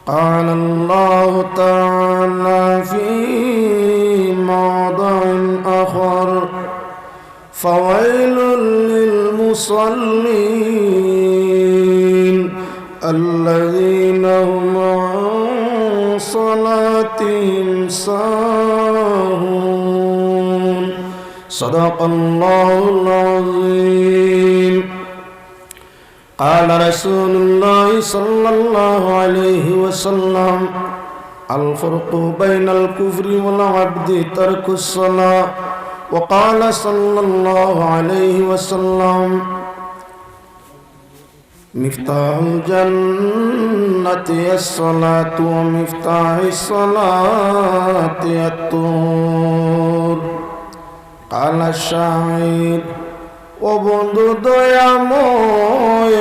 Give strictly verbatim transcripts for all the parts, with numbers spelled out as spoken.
قال الله تعالى في موضع آخر: فويل للمصلين الذين هم عن صلاتهم ساهون. صدق الله العظيم. قال رسول الله صلى الله عليه وسلم: الفرق بين الكفر والعبد ترك الصلاة. وقال صلى الله عليه وسلم: مفتاح الجنة الصلاة ومفتاح الصلاة الطور. قال الشاعر: ও বন্ধু দয়াময়,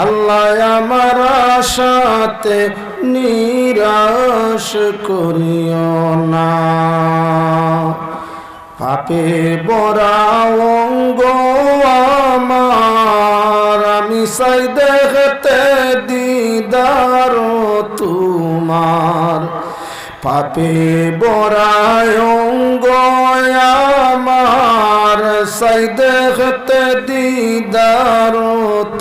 আল্লাহ আমার আশাতে নিরাশ করিও না। পাপে ভরা অঙ্গ আমার, আমি চাই দেখতে দিদার তোমার। পাপে ভরা অঙ্গ আমার, চাই দেখতে দিদার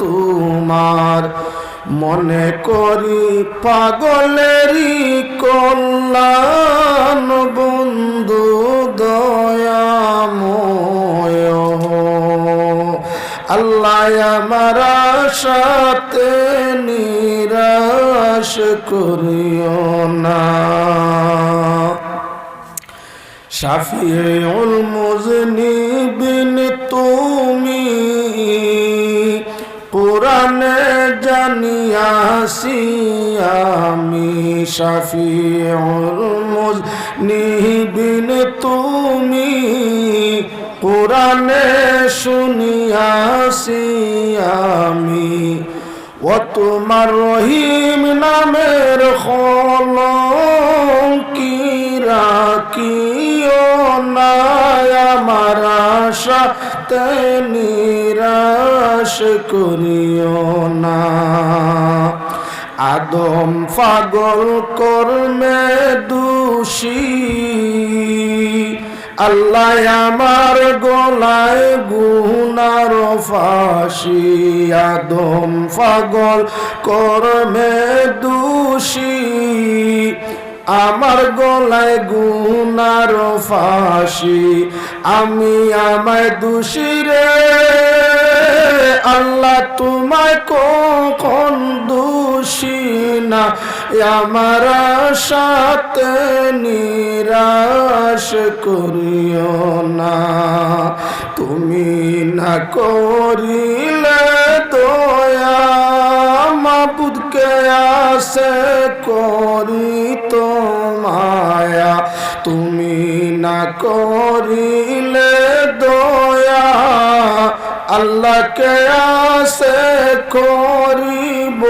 তোমার। মনে করি পাগলেরই কল্যাণ, বন্ধু দয়াময়। আল্লাহ আমার আশাতে নিরাশ করিও না। শাফিউল মুজনিবিন তুমি, কোরআনে জানিয়াছি আমি। শাফিউল মুজনিবিন তুমি, কোরআনে শুনিয়াছি আমি। ও তোমার রহিম নামের কলঙ্কি রাখিও না, আমার আশাতে নিরাশ করিও না। আদম পাগল কর্মে দোষী, আল্লাহ আমার গলায় গুনার ফাঁসি। আদম পাগল কর্মে দোষী, আমার গলায় গুনার ফাঁসি। আমি আমায় দোষী রে আল্লাহ, তোমায় কখন দোষী না। আমার আশাতে নিরাশ করিও না। তুমি না করিলে দয়া, মাবুদ কে আছে করিত মায়া। তুমি না করিলে দয়া, আল্লাহ কে আছে করিব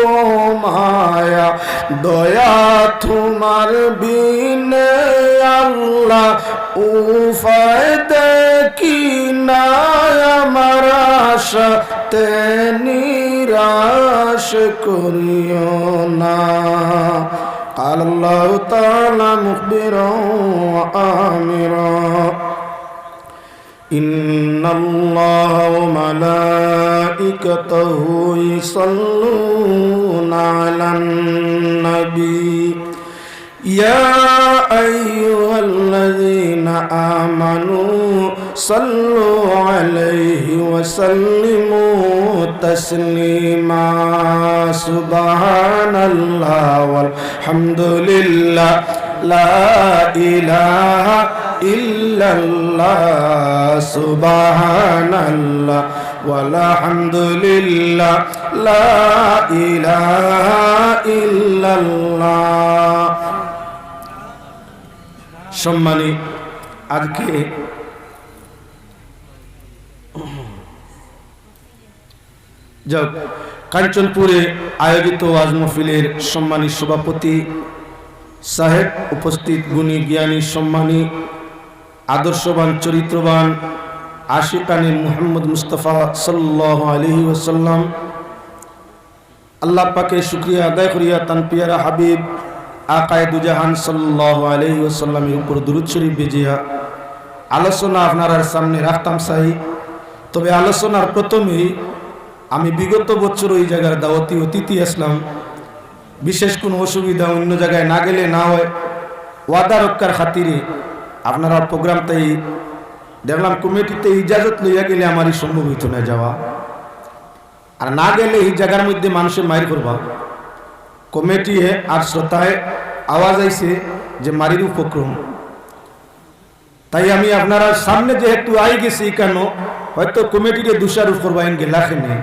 মায়া। দয়া তোমার বিনে আল্লাহ, উপায় দেখি না, আমার আশাতে নিরাশ করিও না। قال الله تعالى مخبرا وآمرا: إن الله وملائكته يصلون على النبي، يا أيها الذين آمنوا صلوا عليه وسلموا تسليما. سبحان الله والحمد لله، لا إله إلا الله، سبحان الله والحمد لله، لا إله إلا الله। সম্মানী, আজকে যাক, কাঞ্চনপুরে আয়োজিত ওয়াজ মাহফিলের সম্মানী সভাপতি সাহেব, উপস্থিত গুণী জ্ঞানী সম্মানী আদর্শবান চরিত্রবান আশিকানে মুহাম্মদ মুস্তাফা সাল্লাল্লাহু আলাইহি ওয়াসাল্লাম, আল্লাহ পাকে শুকরিয়া আদায় করিয়া তান পিয়ারা হাবিব আকায়ে দুজাহান সাল্লাল্লাহু আলাইহি ওয়াসাল্লামের উপর দুরূদ শরীফ ভিজিয়া আলোচনা আপনারার সামনে রাখতাম চাই। তবে আলোচনার প্রথমেই আমি বিগত বছর ওই জায়গার দাওয়াতি অতিথি আসলাম, বিশেষ কোনো অসুবিধা অন্য জায়গায় না গেলে না হয়, ওয়াদা রক্ষার খাতিরে আপনারার প্রোগ্রামটাই দেখলাম, কমিটিতে ইজাজত লইয়া গেলে আমারই সম্ভব হইতো না যাওয়া। আর না গেলে এই জায়গার মধ্যে মানুষে মাইর করবা। কমিটিয়ে আর শ্রোতায় আওয়াজ আইছে যে মারির উপক্রম, তাই আমি আপনারার সামনে যেহেতু আই গেছি কেন, হয়তো কমিটিরে দোষারোপ করবা এন গেলা খেনে।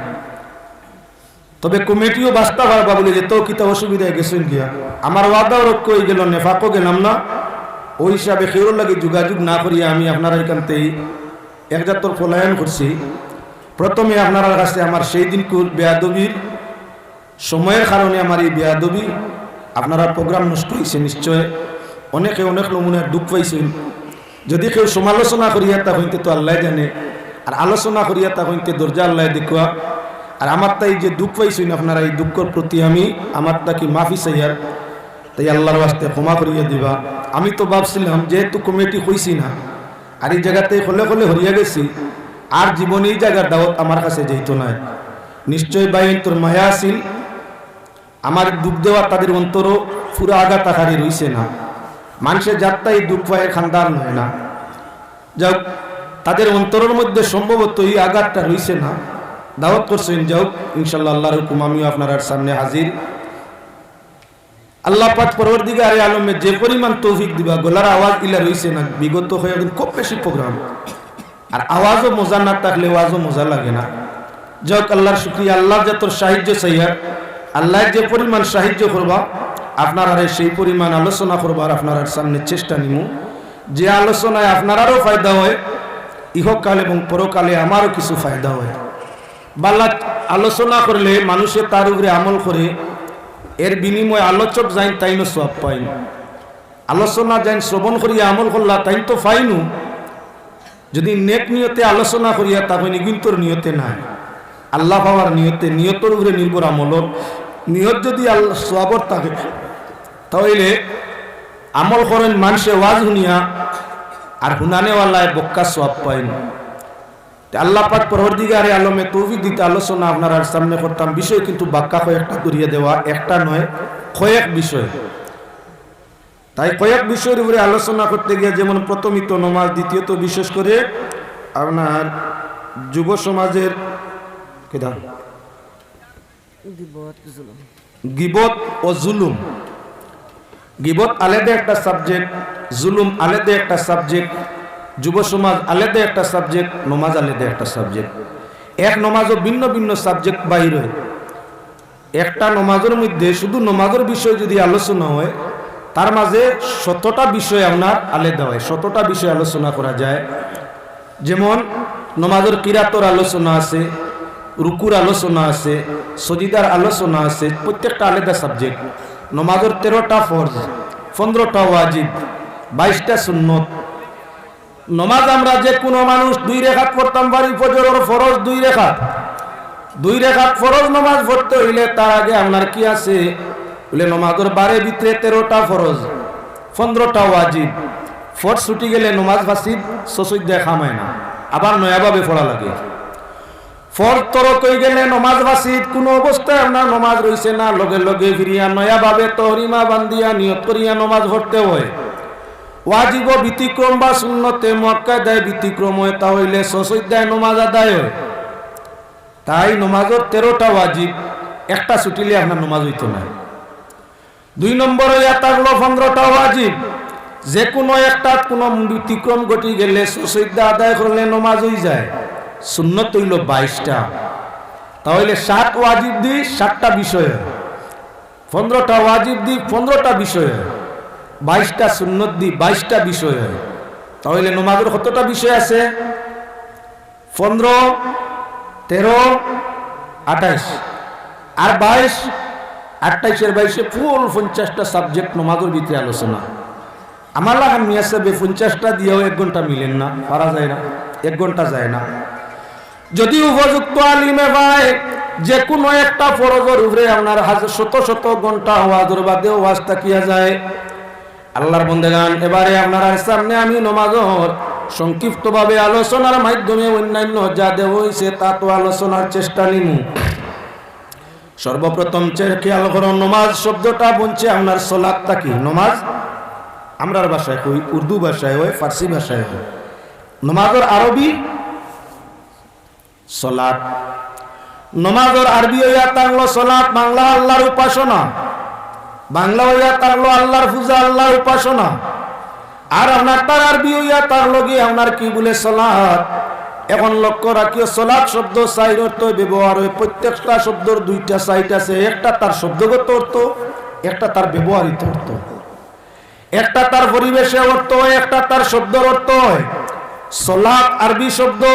তবে কমিটিও বাঁচতা পারবা বলে যে তো কিতা অসুবিধায় গেছেন গিয়া, আমার ওয়াদাও রক্ষা হয়ে গেল, নেফাকও গেলাম না। ওই হিসাবে কেউর লাগে যোগাযোগ না করিয়া আমি আপনারা এখান থেকে এক জাতর পলায়ন করছি। প্রথমে আপনারার কাছে আমার সেই দিনকুর বেয়াদবির সময়ের কারণে আমার এই বেয়াদবি, আপনারার প্রোগ্রাম নষ্ট হয়েছে নিশ্চয়, অনেকে অনেক নমুনার দুঃখ পাইছেন। যদি কেউ সমালোচনা করিয়া তা হইতে তো আল্লাহ জানে, আর আলোচনা করিয়া তা হইতে দরজা আল্লাহ দেখুয়া। আর আমার তাই যে দুঃখ পাইছেন আপনারা, এই দুঃখর প্রতি আমি আমার তাকে মাফি চাইয়ার, তাই আল্লাহর ওয়াস্তে ক্ষমা করিয়া দিবা। আমি তো ভাবছিলাম যেহেতু কমিটি হইছি না, আর এই জায়গাতে খোলে খোলে হরিয়া গেছি, আর জীবনে এই জায়গার দাওয়াত আমার কাছে যাইতো নায়। নিশ্চয় ভাই তোর মায়া আছিল, আমার দুঃখ দেওয়া তাদের অন্তরও পুরা আঘাত আকারে রইছে না। মানুষের যাত্রায় দুঃখ পায় খান্দার নয় না। যাক, তাদের অন্তরের মধ্যে সম্ভবত এই আঘাতটা রইছে না। দাওয়াত করছেন, যাক, ইনশাল্লাহ আল্লাহর হুকুম আমিও আপনারার সামনে হাজির। আল্লাহ পাক পরওয়ারদিগারে আলমে যে পরিমাণ তৌফিক দিবা, গলার আওয়াজ ইলা রইছে না, বিগত কয়েকদিন খুব বেশি প্রোগ্রাম, আর আওয়াজও মজা না থাকলে ওয়াজও মজা লাগে না। যাক, আল্লাহর শুকরিয়া, আল্লাহর যত সাহায্য চাইয়ার, আল্লাহ যে পরিমাণ সাহায্য করবা, আপনারারে সেই পরিমাণ আলোচনা করবার আপনারার সামনে চেষ্টা নিমু, যে আলোচনায় আপনারারও ফায়দা হয়, ইহকাল এবং পরকালে আমারও কিছু ফায়দা হয়। বালা আলোচনা করলে মানুষে তার উপরে আমল করে, এর বিনিময়ে আলোচক যাইন তাইনও সওয়াব পাইন। আলোচনা যাইন শ্রবণ করিয়া আমল করলা তাইন তো পাইনু। যদি নেক নিয়তে আলোচনা করিয়া তা হয় নিগুন্তর নিয়তে নাই, আল্লাহ পাওয়ার নিয়তে, নিয়তর উপরে নির্ভর আমলর, নিয়ত যদি আল্লাহ সওয়াবর থাকে, তাহলে আমল করেন মানুষে ওয়াজ শুনিয়া, আর হুনানেওয়ালায় বক্কা সওয়াব পাইন। তে আল্লাহ পাক পরওয়ারদিগারে আলমে তৌফিক দিতে আলোচনা আপনারার সামনে করতাম। বিষয় কিন্তু বাক্কা কয়েকটা করিয়া দেওয়া, একটা নয়, কয়েক বিষয়। তাই কয়েক বিষয়ের উপরে আলোচনা করতে গিয়ে যেমন প্রথমত নমাজ, দ্বিতীয়ত বিশেষ করে আপনার যুব সমাজের কিতা? গিবত, জুলুম। গিবত ও জুলুম। গিবত আলাদা একটা সাবজেক্ট, জুলুম আলাদা একটা সাবজেক্ট, যুব সমাজ আলাদা একটা সাবজেক্ট, নমাজ আলাদা একটা সাবজেক্ট। এক নমাজও ভিন্ন ভিন্ন সাবজেক্ট বাইর হয়। একটা নমাজের মধ্যে শুধু নমাজের বিষয়ে যদি আলোচনা হয়, তার মাঝে শতটা বিষয় আপনার আলাদা হয়, শতটা বিষয় আলোচনা করা যায়। যেমন নমাজের কিরাতর আলোচনা আছে, রুকুর আলোচনা আছে, সজিদার আলোচনা আছে, প্রত্যেকটা আলাদা সাবজেক্ট। নমাজের তেরোটা ফরজ, পনেরোটা ওয়াজিব, বাইশটা সুন্নত। নমাজ আমরা যে কোনো মানুষ দুই রেখাত পড়তাম পারি, ফজরর ফরজ দুই রেখাত। দুই রেখাত ফরজ নমাজ পড়তে হইলে তার আগে আপনার কি আছে? বলে নমাজের বারে ভিতরে তেরোটা ফরজ, পনেরোটা ওয়াজিব। ফরজ ছুটি গেলে নমাজ ফাসিদ, সসইদ্দায় খামায় না, আবার নয়াভাবে পড়া লাগে। ফরজ তরক হয়ে গেলে নমাজ ফাসিদ, কোনো অবস্থায় আপনার নমাজ রইছে না, লগে লগে ফিরিয়া নয়াভাবে তহরিমা বান্ধিয়া নিয়ত করিয়া নমাজ পড়তে হয়। ওয়াজিব ব্যতিক্রম বা সুন্নতে মুআক্কাদায় ব্যতিক্রম হয়, তা হইলে সসইদ্দায় নমাজ আদায় হয়। তাই নমাজের তেরোটা ওয়াজিব, একটা ছুটিলে আপনার নমাজ হইতো না। দুই নম্বর হইয়া থাকলো পনেরোটা ওয়াজিব। যে কোনো একটা কোনো ব্যতিক্রম ঘটি গেলে সসইদ্দা আদায় করলে নমাজ হয়ে যায়। সুন্নত হইল বাইশটা, তাহলে সাত ওয়াজিব দি সাতটা বিষয় হয়। পনেরোটা ওয়াজিব দি পনেরোটা বিষয় হয়, বাইশটা সুন্নত দি বাইশটা বিষয় হয়। তাহলে নমাজের কতটা বিষয় আছে? পনেরো, তেরো, আঠাইশ, আর বাইশ, আঠাইশের বাইশে ফুল পঞ্চাশটা সাবজেক্ট নমাজের ভিতরে আলোচনা। আমার লাখান মিয়া সাহেবে পঞ্চাশটা দিয়েও এক ঘন্টা মিলেন না, পারা যায় না, এক ঘন্টা যায় না। যদি উপযুক্ত আলিমে পায়, যে কোনো একটা ফরজর উপরে আপনার হাজার, শত শত ঘন্টা ওয়াজর বাদেও ওয়াজ থাকিয়া যায়। আল্লাহর বন্দেগান, এবারে আপনারার সামনে আমি নমাজর সংক্ষিপ্তভাবে আলোচনার মাধ্যমে অন্যান্য যা দেওয়া হইছে তা তো আলোচনার চেষ্টা নিমু। সর্বপ্রথম চে-, খেয়াল করো, নমাজ শব্দটা বনছে আপনার সলাত থাকি। নমাজ আমরার ভাষায় কই, উর্দু ভাষায় হয়, ফার্সি ভাষায় হয়। নমাজর আরবি সলাত। নমাজর আরবি হইয়া থাকলো সলাত, বাংলা আল্লাহর উপাসনা। বাংলা হইয়া থাকলো আল্লাহর পূজা, আল্লাহর উপাসনা। আর আপনার তার আরবি হইয়া থাকলো কি আপনার কি বলে সলাত। এখন লক্ষ্য রাখিও, সলাত শব্দ চাইর অর্থ ব্যবহার হয়। প্রত্যেকটা শব্দর দুইটা সাইড আছে, একটা তার শব্দগত অর্থ, একটা তার ব্যবহারিত অর্থ। একটা তার পরিবেশে অর্থ হয়, একটা তার শব্দর অর্থ হয়। সলাত আরবি শব্দ,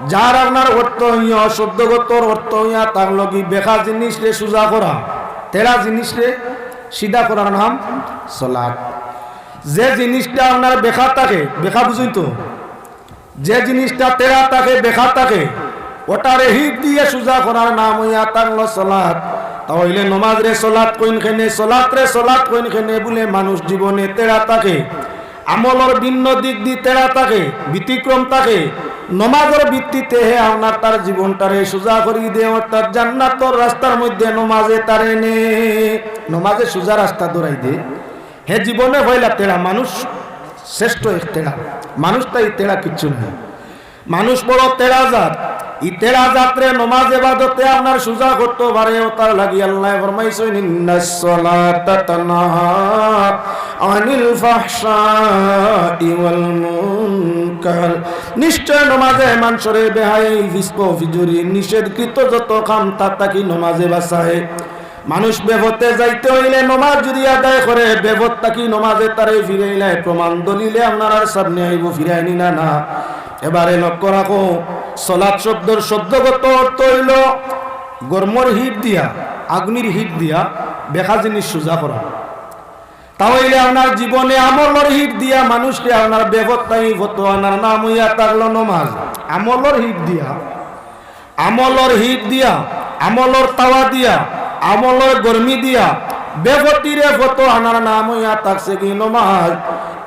যার আপনার অর্থ হইয়া, শব্দগত অর্থ হইয়া থাকলো কি বেকা জিনিসরে সুজা করা, তেড়া জিনিসরে সিধা করার নাম সলাত। যে জিনিসটা আপনার বেকা থাকে, বেকা বুঝুন তো, যে জিনিসটা তেড়া থাকে, বেকা থাকে, ওটারে হিট দিয়া সুজা করার নাম হইয়া থাকলো সলাত। তা হইলে নমাজরে সলাত কইন কেনে, সলাতরে সলাত কইন কেনে বলে মানুষ জীবনে তেড়া থাকে, আমলর ভিন্ন দিক দি তেড়া থাকে, ব্যতিক্রম থাকে। নমাজর ভিত্তিতে হে আপনার তার জীবনটারে সুজা করি দে, অর্থাৎ জান্নাতর রাস্তার মধ্যে নমাজে তারে নে, নমাজে সুজা রাস্তা ধরাই দে। হে জীবনে হইলা তেড়া মানুষ, শ্রেষ্ঠ এক তেড়া মানুষ, তাই তেড়া কিচ্ছু নাই। মানুষ বড় তেড়া জাত। ই তেড়া জাতরে নমাজ এবাদতে আপনার সুজা করতে পারে, ও তার লাগি আল্লাহ ফরমাইছেন, "ইন্নাস সালাতা তানহা আনিল ফাহশাই ওয়াল মুনকার।" নিশ্চয় নমাজে মানুষরে বেহাই, ফিসক, ফিজুরি, নিষেধকৃত যত কাম, তা থাকি নমাজে বাঁচায়। মানুষ বেপথে যাইতে হইলে নমাজ যদি আদায় করে, বেপথ থাকি নমাজে তারে ফিরাইলে প্রমাণ দলিলে আপনারার সামনে আইব, ফিরাইনি না, না। এবারে লক্ষ্য রাখো, সলাৎ শব্দর শব্দগত অর্থ হইল গরমর হিট দিয়া, আগুনির হিট দিয়া বেকা জিনিস সুজা করা। তা হইলে আপনার জীবনে আমলর হিট দিয়া মানুষকে আপনার বেপথ থাকি ফতো আনার নাম হইয়া থাকলো নমাজ। আমলর হিট দিয়া, আমলর হিট দিয়া, আমলর তাওয়া দিয়া, আমলর গরমি দিয়া বেপথিরে ফতো আনার নাম হইয়া থাকছে কি নমাজ।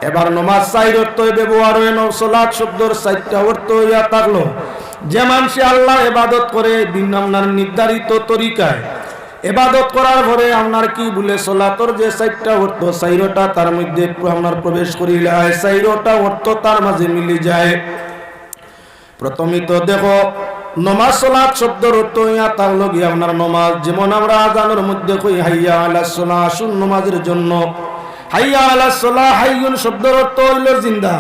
এবার নমাজ চাইর অর্থ ব্যবহার হইল, সলাৎ শব্দর চাইরটা অর্থ হইয়া থাকলো, যে মানুষে আল্লাহর ইবাদত করে ভিন্ন আপনার নির্ধারিত তরিকায়, ইবাদত করার পরে আপনার কি বলে সলাতর যে চাইরটা অর্থ, চাইরটা তার মধ্যে আপনার প্রবেশ করিলায়, চাইরটা অর্থ তার মাঝে মিলি যায়। প্রথমে তো দেখো, নমাজ সলাৎ শব্দর অর্থ হইয়া থাকলো কি আপনার নমাজ। যেমন আমরা আজানর মধ্যে কই, "হাইয়া আলাস সালাহ, আসুন নমাজের জন্য।" হাইয়া আলাস সালাহ, হাইয়ুন শব্দর অর্থ হইল জিন্দা।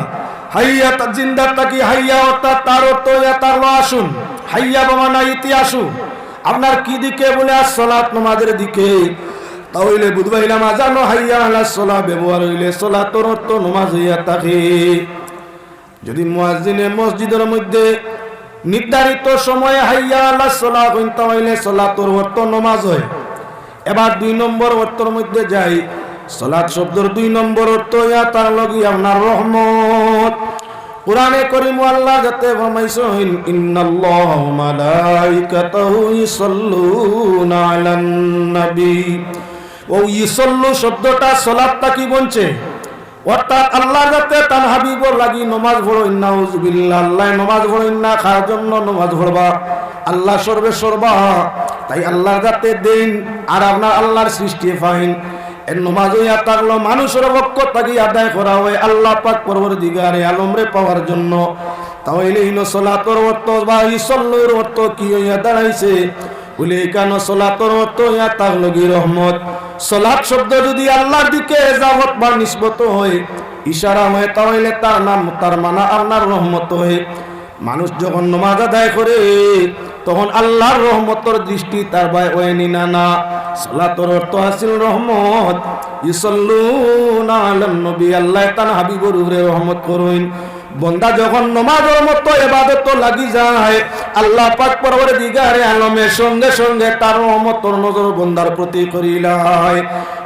হাইয়া তা-, জিন্দা থাকি হাইয়া অর্থাৎ তার অর্থ হইয়া থাকলো আসুন। হাইয়া বামানা ইতি আসু। আপনার কি দিকে বলে? আস সালাত, নমাজের দিকে। তা হইলে বুঝবাইলাম আজানো হাইয়া আলাস সালাহ ব্যবহার হইলে সলাতর অর্থ নমাজ হইয়া থাকে। যদি মুয়াজ্জিনে মসজিদর মধ্যে নির্ধারিত সময়ে হাইয়া আলাস সালাহ কইন, তা হইলে সলাতর অর্থ নমাজ হয়। এবার দুই নম্বর অর্থর মধ্যে যাই, সলাত শব্দর দুই নম্বর অর্থ ইয়া তার লগে আপনার রহমত। কোরআনে করিম আল্লাহ যাতে ফরমাইছেন, "ইন্নাল্লাহা ওয়া মালাইকাতাহু ইউসাল্লুনা আলান নবী।" ও ইউসাল্লু শব্দটা সলাত থাকি বনছে, অর্থাৎ আল্লাহ যাতে তান হাবিবর লাগি নমাজ পড়ইন, নাউজুবিল্লাহ, আল্লাহ নমাজ পড়ইন না, কার জন্য নমাজ পড়বা? আল্লাহ সর্বে সর্বা, তাই আল্লাহ যাতে দেইন আর আপনার আল্লাহর সৃষ্টি পাইন। এর নমাজ হইয়া থাকলো মানুষের পক্ষ থাকি আদায় করা হয় আল্লাহ পাক পরওয়ারদিগারে আলমরে পাওয়ার জন্য। তাহলে ইনো সলাতর অর্থ বা ইসল্লুর অর্থ কি হইয়া দাঁড়াইছে? বলে, এখানে সলাতর অর্থ ইয়া তার লগে রহমত। সলাত শব্দ যদি আল্লাহর দিকে এজাবত বা নিসবত হয়, ইশারা হয়, তাহলে তার নাম, তার মানা আপনার রহমত হয়। মানুষ যখন নমাজ আদায় করে, তখন আল্লাহর রহমতর দৃষ্টি তার বায় ওয়েনি না না। সলাতর অর্থ হাসিল রহমত। ইসল্লুনা আলান নবী, আল্লাহ তান হাবিবর উপরে রহমত করইন। বন্দা যখন নমাজর মতো ইবাদত লাগি যায়, আল্লাহ পাক পরওয়ারদিগারে আলমে সঙ্গে সঙ্গে তার রহমতর নজর বন্দার প্রতি করিলায়।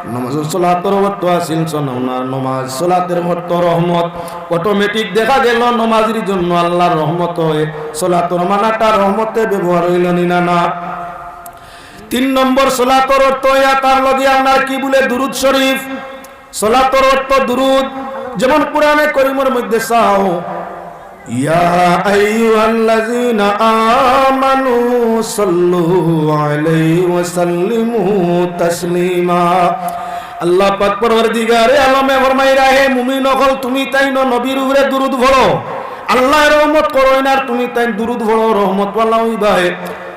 নমাজ সলাতর অর্থ আসিল সনাউনা, নমাজ সলাতের অর্থ রহমত। অটোমেটিক দেখা গেল নমাজের জন্য আল্লাহর রহমত হয়। সলাতর মানাটা রহমতে ব্যবহার হইল নি না না? তিন নম্বর সলাতর অর্থ ইয়া তার লগে আপনার কি বলে দুরুদ শরীফ। সলাতর অর্থ দুরুদ। যেমন কোরআনে করিমর মধ্যে চাও, ইয়া আইয়ুহাল্লাযীনা আমানু সাল্লু আলাইহি ওয়া সাল্লিমু তাসলিমা। আল্লাহ পাক পরওয়ারদিগারে আলমে ফরমাইরা, হে মুমিন অকল, তুমি তাইন নবীর উপরে দুরুদ পড়ো, আল্লাহ রহমত করইন, আর তুমি তাইন দুরুদ পড়ো, রহমত ওয়ালা অইবায়।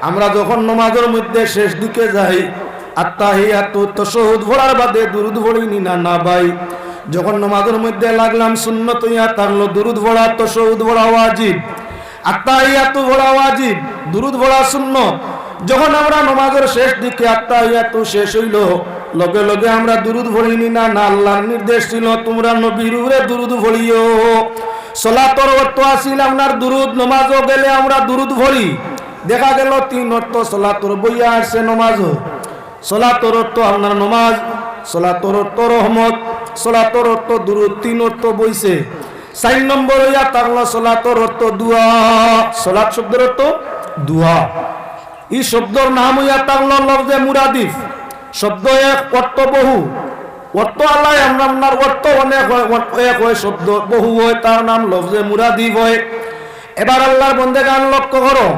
আমরা যখন নমাজর মধ্যে শেষ দিকে যাই, আত্তাহিয়াতু, তাশাহুদ পড়ার বাদে দুরুদ পড়ি নি না? না ভাই। যখন নমাজর মধ্যে লাগলাম, সুন্নত ইয়া থাকলো দুরুদ পড়া, তাশাহুদ পড়া ওয়াজিব, আত্তাহিয়াতু পড়া ওয়াজিব, দুরুদ পড়া সুন্নত। যখন আমরা নমাজর শেষ দিকে আত্তাহিয়াতু শেষ অইলো, লগে লগে আমরা দুরুদ পড়ি নি না? না, আল্লাহর নির্দেশ ছিল, তুমরা নবীর উপরে দুরুদ পড়িও। সলাতর অর্থ আছিল আপনার দুরুদ, নমাজও গেলে আমরা দুরুদ পড়ি। দেখা গেল তিন অর্থ সলাতর বইয়া আছে নমাজও। সলাতর অর্থ আপনার নমাজ, সলাতর অর্থ রহমত, সলাতর অর্থ দুরুদ, তিন অর্থ বইছে। চাইর নম্বর অইয়া থাকলো সলাতর অর্থ দোয়া। সলাত শব্দর অর্থ দোয়া। ই শব্দর নাম অইয়া থাকলো লফজে মুরাদিফ। শব্দ এক, অর্থ বহু। অর্থ আলাই আমরা, আপনার অর্থ অনেক হয়, অন-, এক হয় শব্দ, বহু হয়, তার নাম লফজে মুরাদিফ হয়। এবার আল্লাহর বন্দেগান লক্ষ্য করো,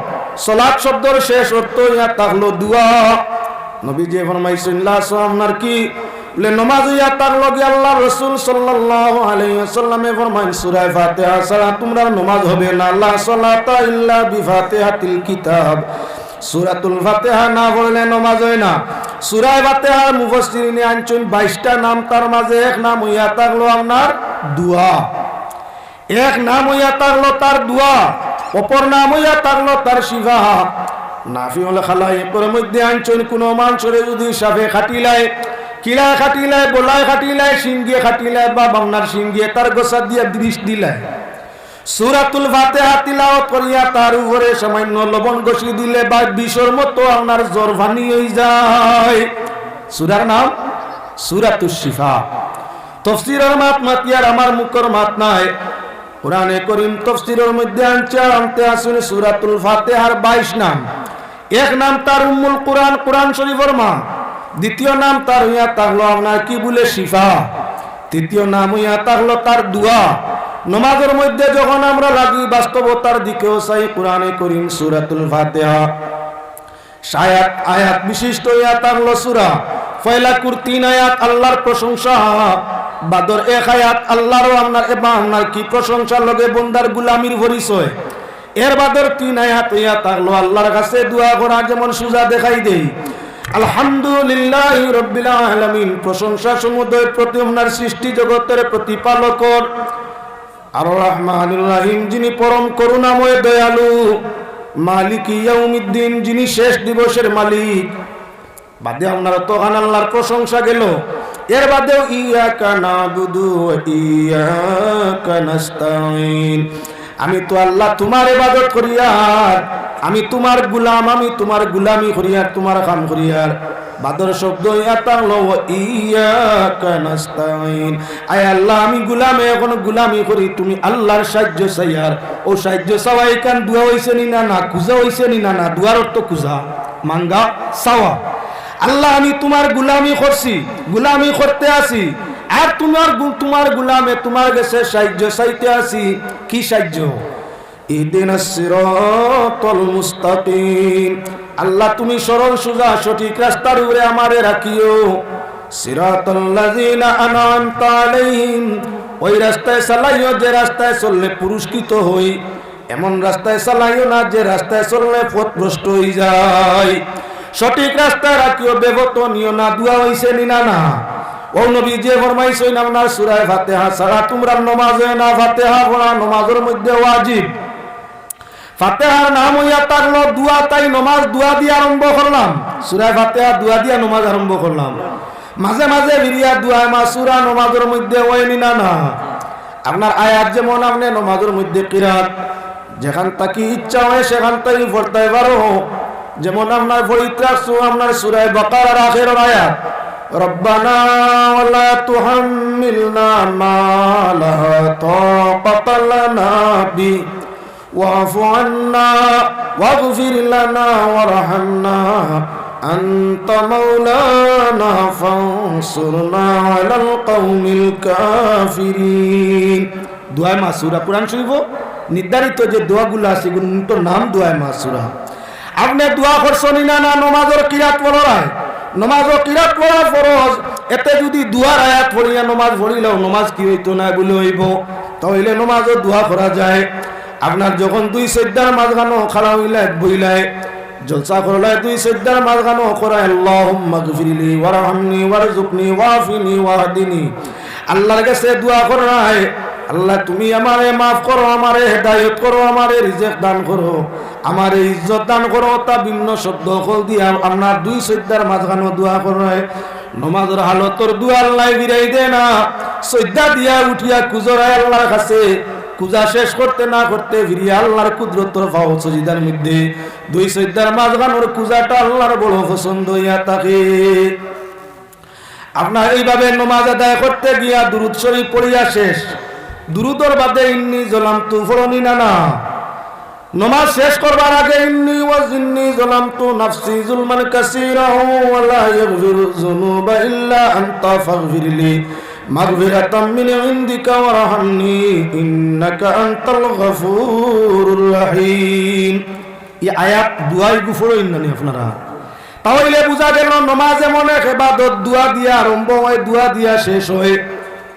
সলাত শব্দর শেষ অর্থ ইয়া থাকলো দোয়া। নবীজি ফরমাইছইন, লা সো আপনার কি বলে নমাজ ইয়া থাকলো কি? আল্লাহর রাসূল সাল্লাল্লাহু আলাইহি ওয়াসাল্লামে ফরমাইন, সূরা ফাতিহা ছাড়া তুমরার নমাজ হবে না। লা সালাতা ইল্লা বিফাতিহাতিল কিতাব। সূরাতুল ফাতিহা না পড়লে নমাজ হয় না। সূরা ফাতিহার মুফাসসিরিনে আনছইন বাইশটা নাম, তার মাঝে এক নাম অইয়া থাকলো আপনার দোয়া। এক নাম অইয়া থাকলো তার দোয়া, অপর নাম অইয়া থাকলো তার শিফা। নাফিউল খালায়েকর মধ্যে আনছইন, কুনু মানষরে যুদি সাপে কাটিলায়, কিড়ায় কাটিলায়, বলায় কাটিলায়, সিংহে কাটিলায়, বা বামনার সিংহে তার গোছা দিয়া বিষ দিলায়, সূরাতুল ফাতিহা তিলাওয়াত করিয়া তার উপরে সামান্য লবণ ঘষি দিলে বা বিষর মতো আপনার জ্বর পানি অইযায়। সূরার নাম সূরাতুশ শিফা। তফসিরর মাত মাতিয়ার আমার মুখর মাত নায়। কোরআনে করিম তফসিরর মধ্যে আনছে, আনতে আছইন সূরাতুল ফাতিহার বাইশ নাম। এক নাম তার উম্মুল কোরআন, কোরআন শরীফর মা। দ্বিতীয় নাম তার অইয়া থাকলো আপনার কি বলে শিফা। তৃতীয় নাম অইয়া থাকলো তার দোয়া। নমাজর মধ্যে যখন আমরা লাগি বাস্তবতার দিকেও চাই, কোরআনে করিম সূরাতুল ফাতিহা আয়াত, আয়াত বিশিষ্ট অইয়া থাকলো সূরা। পয়লাকুর তিন আয়াত আল্লাহর প্রশংসা, বাদর এক আয়াত আল্লাহরও আপনার এবং আপনার কি প্রশংসা লগে বন্দার গুলামির পরিচয়। এর বাদর তিন আয়াত অইয়া থাকলো আল্লাহর কাছে দোয়া করা, যেমন সুজা দেখাই দেই, আলহামদুলিল্লাহি রাব্বিল আলামিন, প্রশংসা সমুদয় প্রতি আপনার সৃষ্টি জগতের প্রতিপালকর। আর রহমানির রহিম, যিনি পরম করুণাময় দয়ালু, মালিকি ইয়াউমিদ্দিন, যিনি শেষ দিবসের মালিক। বাদে আপনার তখন আল্লাহর প্রশংসা গেল। এর বাদেও ইয়াকা নাবুদু ওয়া ইয়াকা নাস্তাইন, আমি তো আল্লাহ তুমার ইবাদত করিয়ার, আমি তুমার গুলাম, আমি তুমার গুলামি করিয়ার, তুমার কাম করিয়ার। বাদর শব্দ ইয়া থাকলো ওয়া ইয়াকা নাস্তাইন। আয় আল্লাহ, আমি গুলামে এখন গুলামি করি, তুমি আল্লাহর সাহায্য চাইয়ার। অউ সাহায্য চাওয়া ইখান দোয়া অইছে নি না? না। খুজা অইছে নি না? না। দোয়ার অর্থ খুজা, মাঙ্গা, চাওয়া। আল্লাহ, আমি তুমার গুলামি করছি, গুলামি করতে আছি, আর তুমার গু-, তুমার গুলামে তুমার গেছে সাহায্য চাইতে আছি। কি সাহায্য? ইহদিনাস সিরাতাল মুস্তাকিম। আল্লাহ, তুমি সরল সুজা সঠিক রাস্তার উপরে আমারে রাখিও। সিরাতাল্লাযিনা আনআমতা আলাইহিম, ওই রাস্তায় চালাইও যে রাস্তায় চললে পুরস্কৃত হই, এমন রাস্তায় চালাইও না যে রাস্তায় চললে পথভ্রষ্ট অইযায়। সঠিক রাস্তায় রাখিও, বেপথ নিও না। দোয়া অইছে নি না? না। অউ নবীজিয়ে ফরমাইছইন আপনার সূরায়ে ফাতিহা ছাড়া তুমরার নমাজ অয় না। ফাতিহা পড়া নমাজর মধ্যে ওয়াজিব। ফাতিহার নাম অইয়া থাকলো দোয়া, তাই নমাজ দোয়া দিয়া আরম্ভ করলাম। সূরায়ে ফাতিহা দোয়া দিয়া নমাজ আরম্ভ করলাম। মাঝে মাঝে ফিরিয়া দোয়ায়ে মাসুরা নমাজর মধ্যে অয় নি না? না। আপনার আয়াত যেমন আপনে নমাজর মধ্যে কিরাত, যেখান থাকি ইচ্ছা অয় সেখান থাকি পড়তায় পারো। যেমন আপনার পড়িত রাখছু আপনার সূরায়ে বাকারার আখেরর আয়াত, রব্বানা ওয়ালা তুহাম্মিলনা মা লা তাকাতা লানা বি, ওয়াফু আন্না, ওয়াগফির লানা ওয়ারহামনা, أنت مولانا فانصرنا على القوم الكافرين. দোয়ায়ে মাসুরা, কোরআন শরীফো নির্ধারিত যে দোয়াগুলা আছে, এগুলোর নাম দোয়ায়ে মাসুরা। আপনে দোয়া করছনি না, না, নমাজর কিরাত পড়ার আগে? নমাজর কিরাত পড়া ফরজ। এতে যদি দোয়ার আয়াত পড়িয়া নমাজ পড়িলেও নমাজ কি অইতো না, ভুল অইবো। তাইলে নমাজো দোয়া করা যায়। আপনার যখন দুই সইজদার মাঝখানো খাড়া অইলায়, বইলায়, জলসা করলায়, দুই সইজদার মাঝখানো করায়, اللهم اغفر لي وارحمني وارزقني وعافني واهدني। আল্লাহর কাছে দোয়া কররায়, "আল্লাহ, তুমি আমারে মাফ করো, আমারে হেদায়েত করো, আমারে রিজিক দান করো, আমারে ইজ্জত দান করো।" তা ভিন্ন শব্দ অকল দিয়া আপনার দুই সইজদার মাঝখানো দোয়া কররায়। নমাজর হালতর দোয়া আল্লায় ফিরাই দেয় না। সইজদা দিয়া উঠিয়া খুজরায় আল্লাহর কাছে, খুজা শেষ করতে না করতে ফিরিয়া আল্লাহর কুদরতর পাও সইজদার মধ্যে। দুই সইজদার মাঝখানোর খুজাটা আল্লাহর বড় পছন্দ অইয়া থাকে। আপনার এইভাবে নমাজ আদায় করতে গিয়া দুরুদ শরীফ পড়িয়া শেষ, দুরুদর বাদে ইন্নি জলামতু পড়নি না, না? নমাজ শেষ করবার আগে, إني وإني ظلمت نفسي ظلما كثيرا ولا يغفر الذنوب إلا أنت فاغفر لي مغفرة من عندك وارحمني إنك أنت الغفور الرحيم। এই আয়াত দোয়াই গু পড়ইন না নি আপনারা? তাইলে বুঝা গেল, নমাজ এমন এক ইবাদত, দোয়া দিয়া আরম্ভ হয়, দোয়া দিয়া শেষ হয়।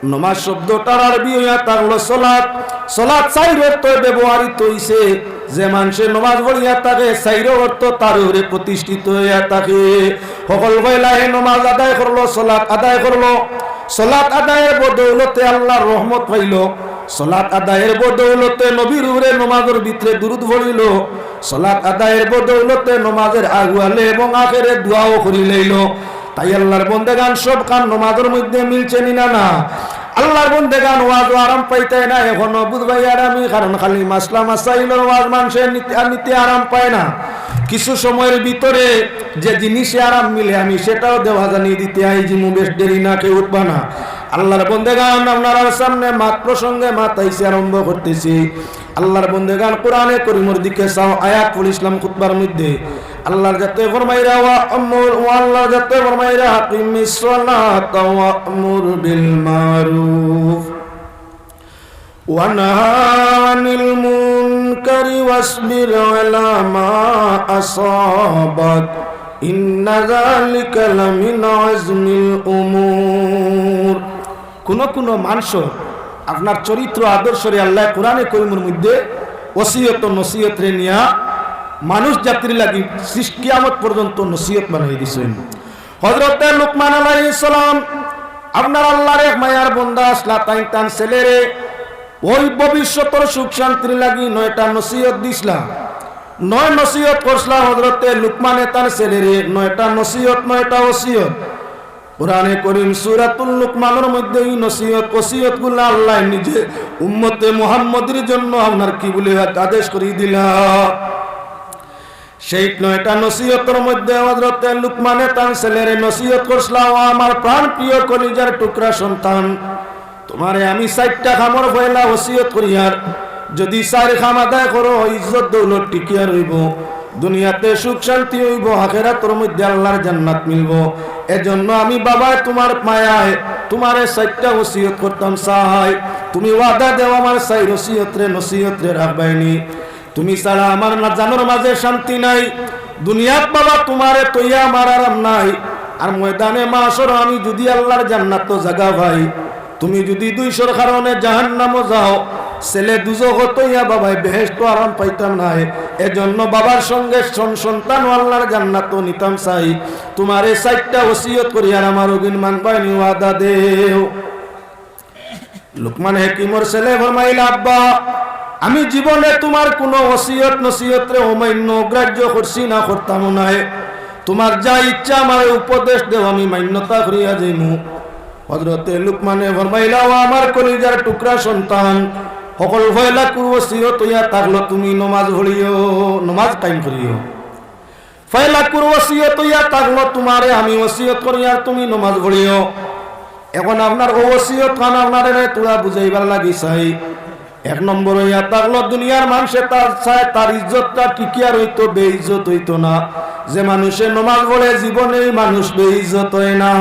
নমাজ শব্দটার আরবি অইয়া থাকলো সলাত। সলাত চাইর অর্থে ব্যবহৃত অইছে। যে মানষে নমাজ পড়িয়া থাকে, চাইর অর্থ তার উপরে প্রতিষ্ঠিত অইয়া থাকে। হকল পয়লা হে নমাজ আদায় করলো, সলাত আদায় করলো। সলাত আদায়ের বদৌলতে আল্লাহর রহমত পাইলো। সলাত আদায়ের বদৌলতে নবীর উপরে নমাজর ভিতরে দুরুদ পড়িলো। সলাত আদায়ের বদৌলতে নমাজের আগুয়ালে এবং আখেরে দোয়াও করি লইলো। তাই আল্লাহর বন্দেগান সব কাম নমাজর মধ্যে মিলছে নি না, না? আল্লাহর বন্দেগান ওয়াজও আরাম পাইতায় না, এখনো বুঝবায় আর আমি, কারণ খালি মাসলা মাসাইলর ওয়াজ মানষে নিতে, আর নিতে আরাম পায় না। কিছু সময়ের ভিতরে যে জিনিসে আরাম মিলে, আমি সেটাও দেওয়া জানিয়ে দিতে আইজিমু, বেশ দেরি না, কেউ উঠবা না। আল্লাহর বন্দেগান, আপনারার সামনে মাত প্রসঙ্গে মাত আইছে, আরম্ভ করতেছি। আল্লাহর বন্দেগান, কোরআনে করিমর দিকে চাও, আয়াত পড়ছিলাম খুতবার মধ্যে। আল্লাহর জাতে ফরমাইরা, ওয়া আমুর, ও আল্লাহর জাতে ফরমাইরা, আকিমিস সালাতা ওয়া আমুর বিল মারুফ ওয়া নাহা আনিল মুনকারি ওয়াসবির আলা মা আসাবাক, ইন্না যালিকা লামিন আজমিল উমুর। কুনু কুনু মানষর আপনার চরিত্র আদর্শরে আল্লায় কোরআনে করিমর মধ্যে ওসিয়ত ও নসিহতরে নিয়া মানুষ জাতির লাগি সৃষ্টি কিয়ামত পর্যন্ত নসিহত বানাই দিছইন। হযরতে লুকমান আলাইহিস সালাম আপনার আল্লাহর এক মায়ার বন্দা আছলা, তাইন তান ছেলেরে ওই ভবিষ্যতর সুখ শান্তির লাগি নয়টা নসিহত দিছলা। নয় নসিহত করছলা হযরতে লুকমানে তান ছেলেরে, নয়টা নসিহত, নয়টা ওসিয়ত। কোরআনে করিম সূরাতুল লুকমানর মধ্যে এই নসিহত, ওসিয়তগুলা আল্লায় নিজে উম্মতে মুহাম্মদীর জন্য আপনার কিবুলে আদেশ করি দিলা। সেই নয়টা নসিহতর মধ্যে হযরতে লুকমানে তান ছেলেরে নসিহত করছলা, "ও আমার প্রাণ প্রিয় কলিজার টুকরা সন্তান, তুমারে আমি চাইরটা কামর পয়লা ওসিয়ত করিয়ার, যদি চাইর কাম আদায় করো, ইজ্জত দৌলত টিকিয়া রইবো, দুনিয়াতে সুখ শান্তি অইবো, আখেরাতর মধ্যে আল্লাহর জান্নাত মিলবো। এজন্য আমি বাবায় তুমার মায়ায় তুমারে চাইরটা ওসিয়ত করতাম চাই। তুমি ওয়াদা দেও আমার চাইর ওসিয়তরে, নসিহতরে রাখবায়নি।" তুমি ছাড়া আমার না জানর মাঝে শান্তি নাই। দুনিয়াত বাবা তুমারে তইয়া আমার আরাম নাই। আর ময়দানে মাশর আমি যুদি আল্লাহর জান্নাতো জাগা পাই, তুমি যুদি দুইশর কারণে জাহান্নামো যাও, ছেলে দুজখো তইয়া বাবায় বেহেশতো আরাম পাইতাম নায়। এজন্য বাবার সঙ্গে সন-, সন্তানও আল্লাহর জান্নাতো নিতাম চাই। তুমারে চাইরটা ওসিয়ত করিয়ার আমার অগুইন মানবায়নি, ওয়াদা দেও। লুকমান হাকিমর ছেলে ফরমাইলা, "আব্বা, আমি জীবনে তুমার কুনু ওসিয়ত নসিহতরে অমান্য অগ্রাহ্য করছি না, করতামও নায়। তুমার যা ইচ্ছা আমারে উপদেশ দেও, আমি মান্যতা করিয়া যাইমু।" হযরতে লুকমানে ফরমাইলা, "ও আমার কলিজার টুকরা সন্তান, হকল পয়লা কুর ওসিয়ত অইয়া থাকলো তুমি নমাজ পড়িও, নমাজ কায়েম করিও।" পয়লা কুর ওসিয়ত অইয়া থাকলো, তুমারে আমি ওসিয়ত করিয়ার তুমি নমাজ পড়িও। এখন আপনার অউ ওসিয়ত খান আপনারে থুড়া বুঝাইবার লাগি চাই। এক নম্বর অইয়া থাকলো দুনিয়ার মানষে তার চায় তার ইজ্জতটা টিকিয়া রইতো, বেইজ্জত অইতো না। যে মানষে নমাজ পড়ে জীবনে ই মানুষ বেইজ্জত অয় না।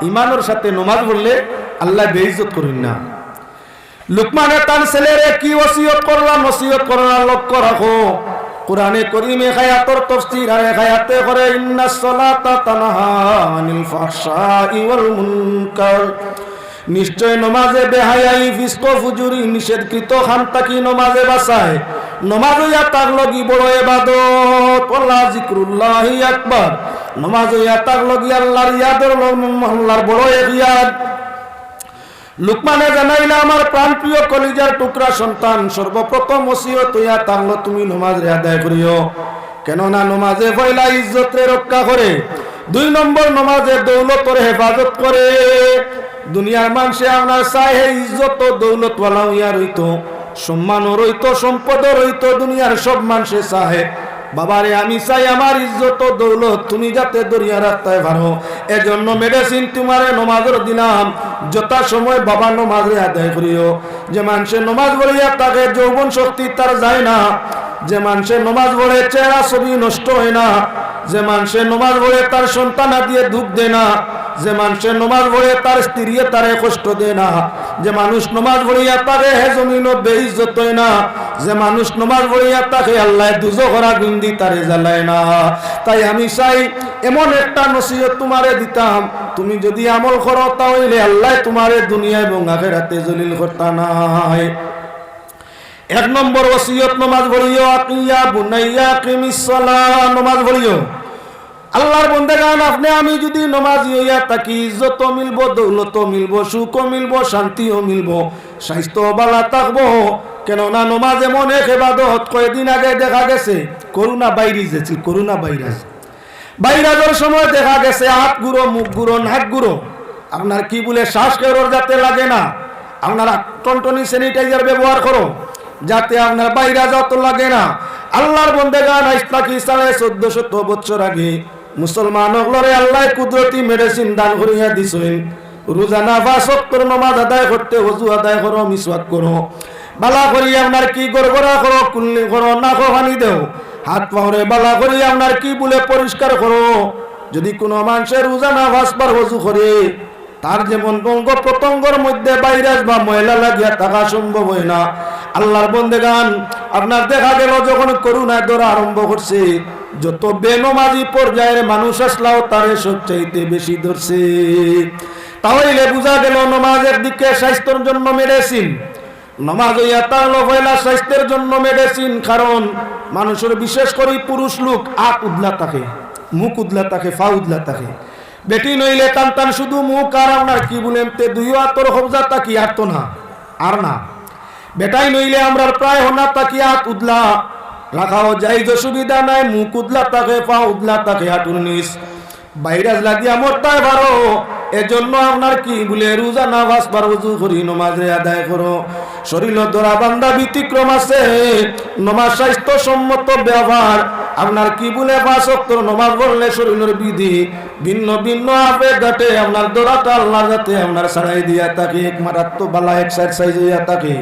ইমানর সাথে নমাজ পড়লে আল্লায় বেইজ্জত করইন না। লুকমানে তান ছেলেরে কি ওসিয়ত করলা, নসিহত করলা, লক্ষ্য রাখো। কোরআনে করিমে এক আয়াতর তফসির আর এক আয়াতে করে, "ইন্নাস সালাতা তানহা আনিল ফাহশাই ওয়াল মুনকার।" নিশ্চয় নমাজে বেহায়াই, ফিসক, ফুজুরি, নিষেধকৃত কাম থাকি নমাজে বাঁচায়। নমাজ অইয়া থাকলো গি বড় ইবাদত, ওয়ালা যিকরুল্লাহি আকবার। নমাজ অইয়া থাকলো গি আল্লাহর ইয়াদর লগ-, আল্লাহর বড় এক ইয়াদ। লুকমানে জানাইলা, আমার প্রাণপ্রিয় কলিজার টুকরা সন্তান, সর্বপ্রথম ওসিয়ত অইয়া থাকলো তুমি নমাজরে আদায় করিও, কেননা নমাজে পয়লা ইজ্জতরে রক্ষা করে, দুই নম্বর নমাজে দৌলতর হেফাজত করে। দুনিয়ার মানষে আপনার চায় হে ইজ্জত ও দৌলতওয়ালা অইয়া রইতো, সম্মানও রইতো, সম্পদও রইতো, দুনিয়ার সব মানষে চায়। বাবারে, আমি চাই আমার ইজ্জত ও দৌলত তুমি যাতে ধরিয়া রাখতায় পারো। এজন্য মেডিসিন তোমারে নমাজর দিলাম, যথাসময় বাবা নমাজরে আদায় করিও। যে মানষে নমাজ পড়িয়া থাকে, যৌবন শক্তি তার যায় না। যে মানষে নমাজ পড়ে, চেহারা ছবি নষ্ট হয় না। যে মানষে নমাজ পড়ে, তার সন্তানাদিয়ে দুখ দেয় না। যে মানষে নমাজ পড়ে, তার স্ত্রীয়ে তারে কষ্ট দেয় না। যে মানুষ নমাজ পড়িয়া থাকে, হে জমিনো বেইজ্জত হয় না। যে মানুষ নমাজ পড়িয়া থাকে, আল্লায় দুজখর আগুইনদি তারে জ্বালায় না। তাই আমি চাই, এমন একটা নসিহত তোমারে দিতাম, তুমি যদি আমল করো, তা অইলে আল্লায় তোমারে দুনিয়া এবং আখেরাতে জলিল করতা নায়। এক নম্বর ওসিয়ত, নমাজ পড়িও। আকিয়া বুনাইয়া আকিমিস সালাহ, নমাজ পড়িও। আল্লাহর বন্দেগান, আপনে আমি যদি নমাজি অইয়া থাকি, ইজ্জতও মিলবো, দৌলতও মিলবো, সুখও মিলবো, শান্তিও মিলবো, স্বাস্থ্যও বালা থাকবো। কেননা নমাজ এমন এক ইবাদত, কয়দিন আগে দেখা গেছে করোনা ভাইরাস আছিল, করোনা ভাইরাস। ভাইরাসর সময় দেখা গেছে আত গুরো, মুখ গুরো, নাক গুরো, আপনার কি বলে শ্বাস কেউরর যাতে লাগে না, আপনারা টনটনি sanitizer ব্যবহার করো, যাতে আপনার ভাইরাস যাতে লাগে না। আল্লাহর বন্দেগান, আইজ থাকি সাড়ে চৌদ্দ শত বছর আগে মুসলমান অকলরে আল্লায় কুদরতি মেডিসিন দান করিয়া দিছইন। রোজানা পাঁচ ওয়াক্তর নমাজ আদায় করতে অজু আদায় করো, মিসওয়াক করো, বালা করি আপনার কি গড়গড়া করো, কুল্লি করো, নাকো পানি দেও, হাত পাওরে বালা করি আপনার কি বলে পরিষ্কার করো। যদি কোনো মানষে রোজানা পাঁচবার অজু করে, তার যেমন অঙ্গ প্রত্যঙ্গর মধ্যে ভাইরাস বা ময়লা লাগিয়া থাকা সম্ভব হয় না। আল্লাহর বন্দেগান, আপনার দেখা গেল যখন করোনায় ধরা আরম্ভ করছে, যত বেনমাজি পর্যায়ের মানুষ আসলাও তারে সবচাইতে বেশি ধরছে। তাহলে বুঝা গেল নমাজ একদিকে স্বাস্থ্যর জন্য মেডিসিন, নমাজ অইয়া থাকলো পয়লা স্বাস্থ্যর জন্য মেডিসিন, কারণ মানুষর বিশেষ করি পুরুষ লোক আত উদলা থাকে, মুখ উদলা থাকে, পা উদলা থাকে। বেটিন অইলে তান তান শুধু মুখ আর আপনার কি বলেন তে দুইও আতর কবজা থাকি আর তো না, আর না। বেটাইন অইলে আমরার প্রায় হনা থাকি আত উদলা রাখাও জাইজ, অসুবিধা নাই, মুখ উদলা থাকে, পা উদলা থাকে, হাঁটুর নিচ। ভাইরাস লাগিয়া মরতায় পারো, এজন্য আপনার কি বলে রোজানা পাঁচবার অজু করি নমাজরে আদায় করো। শরীরর ধরা বান্ধা ব্যতিক্রম আছে, নমাজ স্বাস্থ্যসম্মত ব্যাপার। আপনার কি বলে পাঁচ ওয়াক্তর নমাজ পড়লে শরীরর বিধি ভিন্ন ভিন্ন আপে ঘটে, আপনার ধরাটা আল্লাহর যাতে আপনার ছাড়াই দিয়া থাকে, এক মারাত্মক বালা এক্সারসাইজ হইয়া থাকে।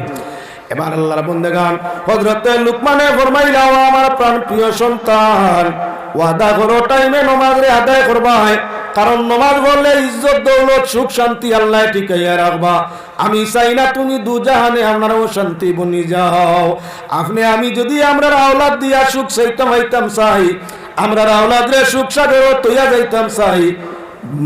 এবার আল্লাহর বন্দেগান, হযরতে লুকমানে ফরমাইলা, "ও আমার প্রাণ প্রিয় সন্তান, ওয়াদা করো টাইমে নমাজরে আদায় করবায়, কারণ নমাজ পড়লে ইজ্জত দৌলত সুখ শান্তি আল্লায় টিকাইয়া রাখবা। আমি চাই না তুমি দুজাহানে আপনার অশান্তি বনি যাও। আপনে আমি যদি আমরার আওলাদ দিয়া সুখ চাইতাম পাইতাম চাই, আমরার আওলাদরে সুখ সাগরো তইয়া যাইতাম চাই,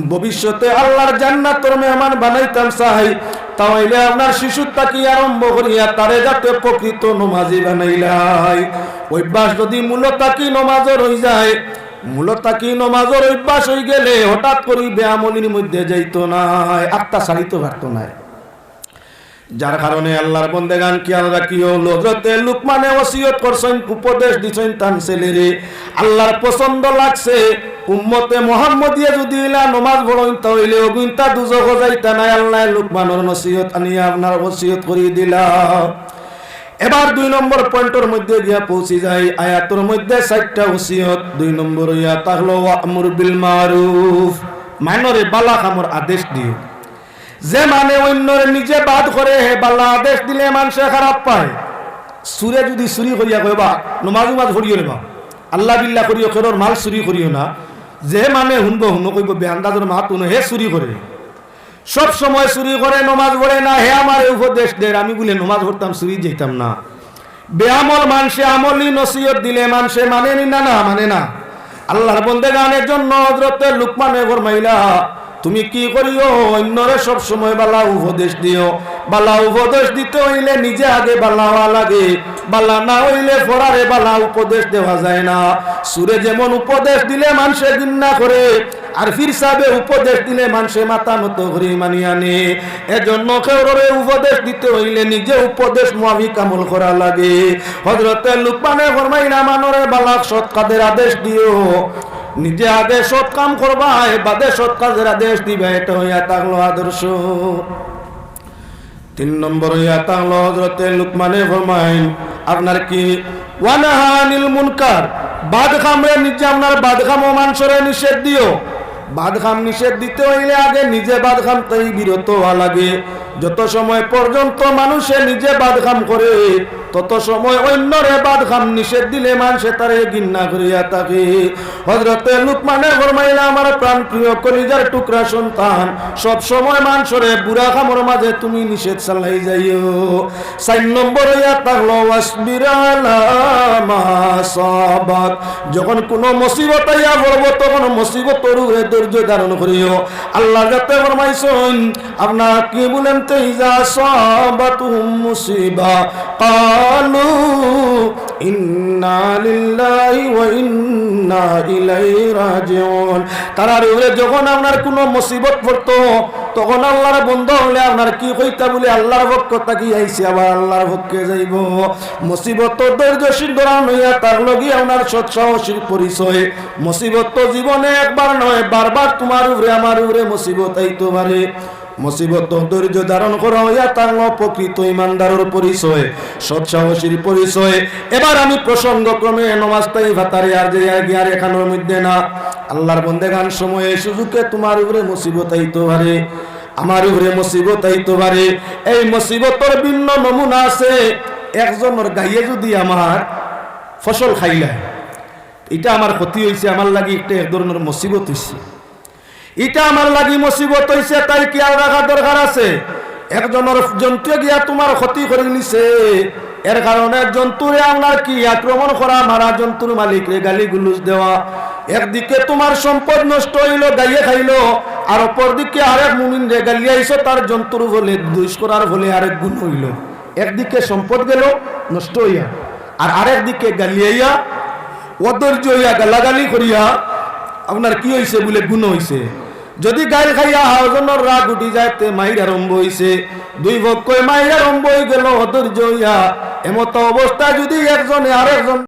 ভবিষ্যতে আল্লাহর জান্নাতর মেহমান বানাইতাম চাই, তাইলে আপনার শিশুর থাকি আরম্ভ করিয়া তারে যাতে প্রকৃত নমাজি বানাইলাই।" অভ্যাস যদি মূল থাকি নমাজর হই যায়, মূল থাকি নমাজর অভ্যাস হই গেলে হঠাৎ করি বেআমলির মধ্যে যাইতো নায়, আত্মা ছাড়িতো পারতো নায়। যার কারণে আল্লাহর বন্দেগান, খেয়াল রাখিও, হযরতে লুকমানে ওসিয়ত করছইন, উপদেশ দিছইন তান ছেলেরে, আল্লাহর পছন্দ লাগছে, উম্মতে মোহাম্মদিয়ে যদি ইলা নমাজ পড়ইন, তাইলে অগুইন্তা দুজখো যাইতা নায়। আল্লায় লুকমানর নসিহত আনিয়া আপনার ওসিয়ত করি দিলা। এবার দুই নম্বর পয়েন্টর মধ্যে গিয়া পৌঁছি যাই, আয়াতর মধ্যে চাইরটা ওসিয়ত, দুই নম্বর অইয়া থাকলো, "ওয়া'মুর বিল মা'রুফ", মানরে বালা কামর আদেশ দিও। যে মানে অইন্যরে নিজে বাদ করে, হে বালা আদেশ দিলে মানষে খারাপ পায়। চুরে যুদি চুরি করিয়া কয়, "বা, নমাজ উমাজ পড়িও রে বা, আল্লাহ বিল্লাহ করিও, কেউরর মাল চুরি করিও না।" যে মানে হুনবো, হুনো কইবো, "বেআন্দাজর মাত হুনো, হে চুরি করে।" সব সময় চুরি করে, নমাজ পড়ে না, হে আমারে উপদেশ দের, আমি বুলে নমাজ পড়তাম, চুরি যাইতাম না। বেআমল মানষে আমলি নসিহত দিলে মানষে মানে নি না, না মানে না। আল্লাহর বন্দেগানের জন্য হযরতে লুকমানে ফরমাইলা, "তুমি কি করিও? অইন্যরে সব সময় বালা উপদেশ দিও। বালা উপদেশ দিতে অইলে নিজে আগে বালা অওয়া লাগে। বালা না অইলে পরারে বালা উপদেশ দেওয়া যায় না।" চুরে যেমন উপদেশ দিলে মানষে ঘিন্না করে, আর পীর সাবে উপদেশ দিলে মানষে মাথা নত করি মানিয়া নে। এজন্য কেউররে উপদেশ দিতে অইলে নিজে উপদেশ মুআফিক আমল করা লাগে। হযরতে লুকমানে ফরমাইলা, "মানষরে বালা সৎ কাজের আদেশ দিও, নিজে আগে সৎ কাম করবা, এর বাদে সৎ কাজের আদেশ দিবা।" এটা অইয়া থাকলো আদর্শ। তিন নম্বর অইয়া থাকলো হযরতে লুকমানে ফরমাইন, আপনার কি, "ওয়ানাহা আনিল মুনকার", বাদ কামরে নিজে, আপনার বাদ কামও মানষরে নিষেধ দিও। বাদ কাম নিষেধ দিতে অইলে আগে নিজে বাদ কাম থাকি বিরত অওয়া লাগে। যত সময় পর্যন্ত মানষে নিজে বাদ কাম করে, তত সময় অইন্যরে বাদ কাম নিষেধ দিলে মানষে তারে ঘিন্না করিয়া থাকে। হযরতে লুকমানে ফরমাইলা, "আমার প্রাণ প্রিয় কলিজার টুকরা সন্তান, সব সময় মানষরে বুরা কামর মাঝে তুমি নিষেধ চালাই যাইও।" চাইর নম্বর অইয়া থাকলো, "ওয়াসবির আলা মা আসাবাক।" যখন কুনু মুসিবত আইয়া পড়বো, তখন মুসিবতর উপরে ধৈর্য ধারণ করিও। আল্লাহর কাছে ফরমাইছইন, আপনার কি বলেন, তো ইজা আসাবাতহুম মুসিবা ক্বালু ইন্না লিল্লাহি ওয়া ইন্না ইলাইহি রাজিউন। তারার উপরে যখন আপনার কুনু মুসিবত পড়তো, তখন আল্লাহর বন্দা অকলে আপনার কি কইতা বুলে, "আল্লাহর পক্ষ থাকি আইছে, আবার আল্লাহর পক্ষে যাইবো।" মুসিবত ধৈর্যশীল ধরান অইয়া থাকলো গি আপনার সৎসাহসীর পরিচয়। মুসিবত তো জীবনে একবার নয়, বারবার তোমার উপরে, আমার উপরে মুসিবত আইতো পারে। মুসিবত তো ধৈর্য ধারণ করা অইয়া থাকলো প্রকৃত ইমানদারর পরিচয়, সৎসাহসীর পরিচয়। এবার আমি প্রসঙ্গক্রমে নমাজ থাকি ফাতারি আর যাইয়ার গিয়ার এখানর মধ্যে না। আল্লাহর বন্দেগান, সময়ে সুযোগে তোমার উপরে মুসিবত আইতো পারে, আমার উপরে মুসিবত আইতো পারে। এই মুসিবতর ভিন্ন নমুনা আছে। একজনর গাইয়ে যুদি আমার ফসল খাইলায়, ইটা আমার ক্ষতি অইছে, আমার লাগি একটা এক ধরনর মুসিবত অইছে। ইটা আমার লাগি মুসিবত অইছে, তাই খেয়াল রাখার দরকার আছে। একজনর জন্তুয়ে গিয়া তোমার ক্ষতি করি নিছে, এর কারণে জন্তুরে আপনার কি আক্রমণ করা, মারা, জন্তুর মালিকরে গালি গুলুজ দেওয়া। একদিকে তোমার সম্পদ নষ্ট অইলো, গাইয়ে খাইলো, আর অপরদিকে আরেক মুমিনরে গালিয়াইছো, তার জন্তুর ফলে, দুষ করার ফলে আরেক গুনা অইলো। একদিকে সম্পদ গেলো নষ্ট অইয়া, আর আরেকদিকে গালিয়াইয়া, অধৈর্য অইয়া, গালাগালি করিয়া আপনার কি অইছে বুলে গুনা অইছে। যুদি গাইল খাইয়া হাওজনর রাগ উঠি যায়, তে মাইর আরম্ভ অইছে। দুই পক্ষই মাইর আরম্ভ অইগেলো, অধৈর্য অইয়া। এমত অবস্থায় যুদি একজনে আরেকজন